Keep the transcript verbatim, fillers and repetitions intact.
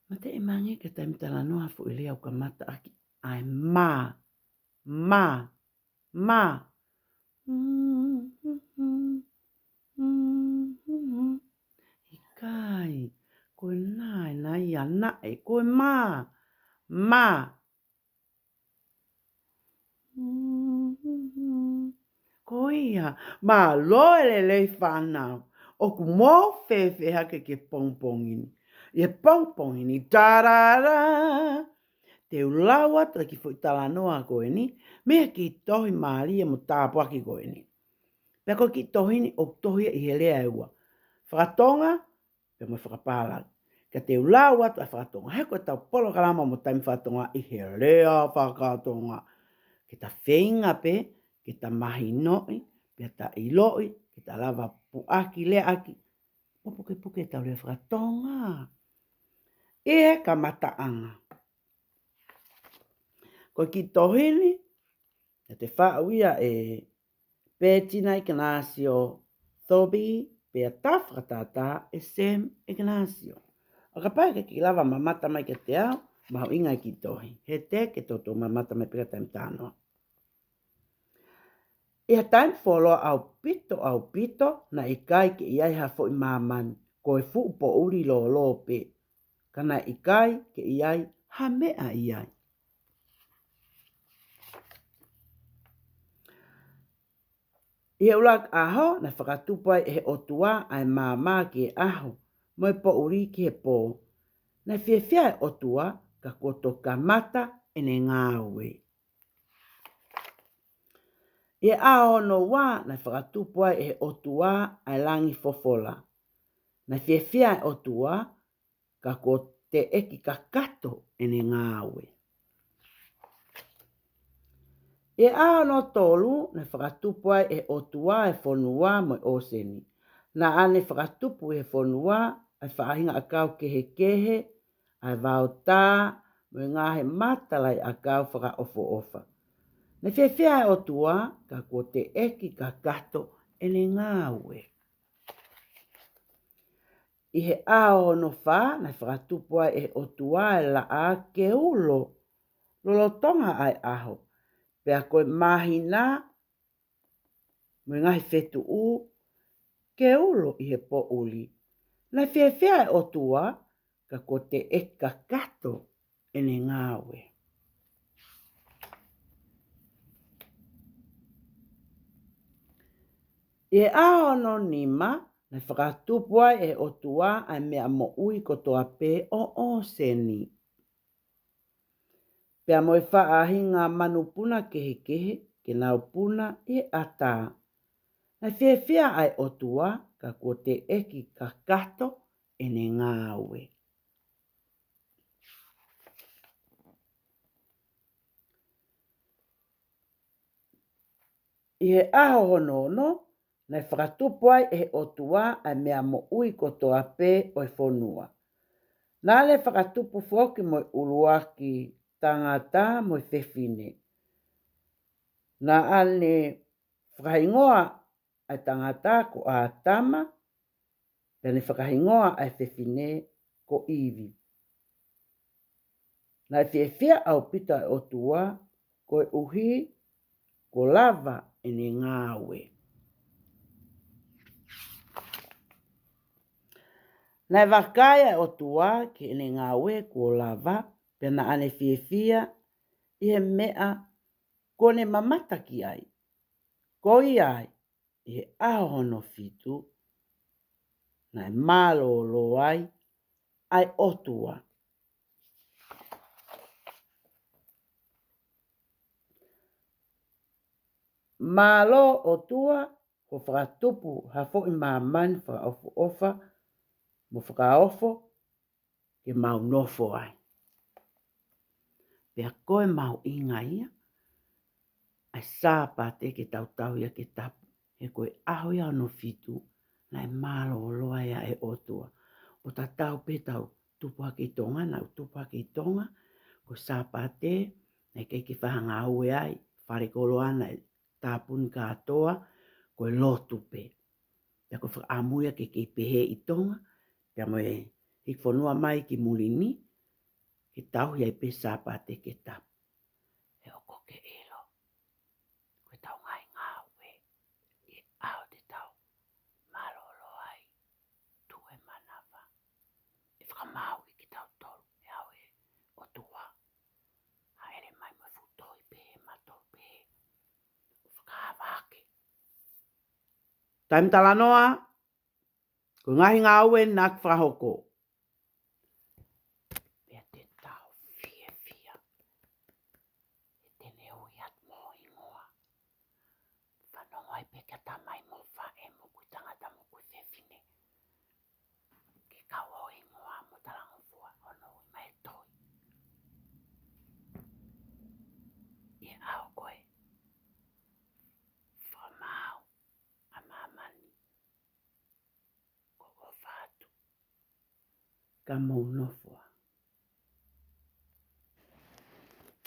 Mateʻi mai ange ke taimi talanoa ha foʻi lea ʻoku kamata ʻaki ʻa e mā, mā, mā. ʻIkai, ko e nā, nā ia naʻe, ko e mā, mā. Ko ia, mālō e lelei fānau. ʻOku mou fēfē hake ki he pongipongi ni? ʻI he pongipongi ni, tarara, te u lau atu ʻa e kiʻi foʻi talanoa ko eni mei he kiʻi tohi mālie mo tāpuaki ko eni. Pea ko e kiʻi tohi ni ʻoku tohi ia ʻi he lea ʻe ua, fakatonga pea mo e fakapālangi. Ka te u lau atu ʻa e fakatonga, he ko ʻetau polokalama mo e taimi fakatonga ʻi he lea fakatonga. Ke ta feinga pē ke ta mahinoʻi, pea ta ʻiloʻi, ke ta lava puʻaki, leaʻaki mo pukepuke ʻetau lea fakatonga. ʻI he kamataʻanga, ko e kiʻi tohi ni naʻe faʻu ia ʻe Pētina ʻIkināsio Thorpe, pea tā fakatātā ʻe Sam ʻIkināsio. ʻOka pau ke ke lava mamata mai kiate au, mahuʻinga e kiʻi tohi. He te ke toutou mamata mai pē ka taimi talanoa. ʻI ha taimi fuoloa ʻaupito, ʻaupito, naʻe ʻikai ke ʻi ai ha foʻi māmani, ko e fuʻu poʻuli lōlō pē, ka naʻe ʻikai ke ʻi ai ha meʻa ʻi ai. ʻI he ʻuluaki ʻaho, naʻe fakatupu ai ʻe he ʻOtua ʻa e maama ki he ʻaho, mo e poʻuli ki he pō. Naʻe fiefia e ʻOtua, ka kuo toki kamata ʻene ngāue. ʻI he ʻaho hono ua, naʻe fakatupu ai ʻe he ʻOtua ʻa e langi fofola. Naʻe fiefia e ʻOtua, ka kuo teʻeki kakato ʻene ngāue. ʻI he ʻaho hono tolu, naʻe fakatupu ai ʻe he ʻOtua e fonua mo e ʻōseni. Naʻa ne fakatupu ʻi he fonua ʻa e faʻahinga ʻakau kehekehe, ʻa e vaotā, mo e ngaahi matalaʻiʻakau fakaʻofoʻofa. Naʻe fiefia e ʻOtua, ka kuo teʻeki kakato ʻene ngāue. ʻI he ʻaho hono fā, naʻe fakatupu ai ʻe he ʻOtua e laʻā ke ulo lolotonga ʻa e ʻaho, pea ko e māhina mo e ngaahi fetuʻu ke ulo ʻi he poʻuli. Naʻe fiefia e ʻOtua, ka kuo teʻeki kakato ʻene ngāue. ʻI he ʻaho hono nima, naʻe fakatupu ai ʻe he ʻOtua ʻa e meʻa moʻui kotoa pē ʻo ʻōseni, pea mo e faʻahinga manupuna kehekehe ke nau puna ʻi he ʻatā. Naʻe fiefia ʻa e ʻOtua, ka kuo teʻeki kakato ʻene ngāue. ʻI he ʻaho hono ono, naʻe fakatupu ai ʻe he ʻOtua ʻa e meʻa moʻui kotoa pē ʻo e fonua. Naʻa ne fakatupu foki mo e ʻuluaki tangata mo e fefine. Naʻa ne fakahingoa ʻa e tangata ko ʻĀtama, pea ne fakahingoa ʻa e fefine ko ʻIvi. Naʻe fiefia ʻaupito ʻa e ʻOtua, koeʻuhi kuo lava ʻene ngāue. Naʻe vakai ʻa e ʻOtua ki heʻene ngāue kuo lava, pea naʻa ne fiefia ʻi he meʻa kuo ne mamata ki ai. Ko ia ai, ʻi he ʻaho hono fitu, naʻe mālōlō ai ʻa e ʻOtua. Mālō ʻOtua, hoʻo fakatupu ha foʻi māmani fakaʻofoʻofa mo fakaofo ke mau nofo ai. Pea ko e mahuʻinga ia ʻa e Sāpate ke tau tauhi ia ke tapu. He ko e ʻaho ia hono fitu, naʻe mālōlō ai ʻa e ʻOtua. ʻO tatau pē ʻetau tupu hake ʻi Tonga, naʻa ku tupu hake ʻi Tonga, ko e Sāpate, naʻe ʻikai ke fai ha ngāue ai, fale koloa naʻe tāpuni kātoa, ko e lotu pē. Pea ko e fakaʻamu ia ke kei pehē ʻi Tonga, pea mo e hiki fonua mai ki muli ni, ke tauhi ai pē Sāpate ke tapu. He ʻoku ke ʻilo, ko ʻetau ngaahi ngāue, ʻi he ʻaho te tau mālōlō ai, tuʻu e manava, ʻe fakamaauʻi kitautolu ʻe he ʻOtua. Hāʻele mai mo e fuʻu tohi pē, mato pē, ʻo fakaava ake. Taimi talanoa, ko e ngaahi ngāue naʻa ke fakahoko. Pea te tau fiefia. He te ne ui atu mo ho hingoa. Fanongo ai pē kia tamai mo faʻē, moʻui tangata, moʻui fefine. Ke kau ho hingoa mo talangofua hono ui mai e tohi. ʻI he ʻaho ko ē fakamaau ʻa māmani, ʻoku ou ʻofa atu ka mou nofo ā.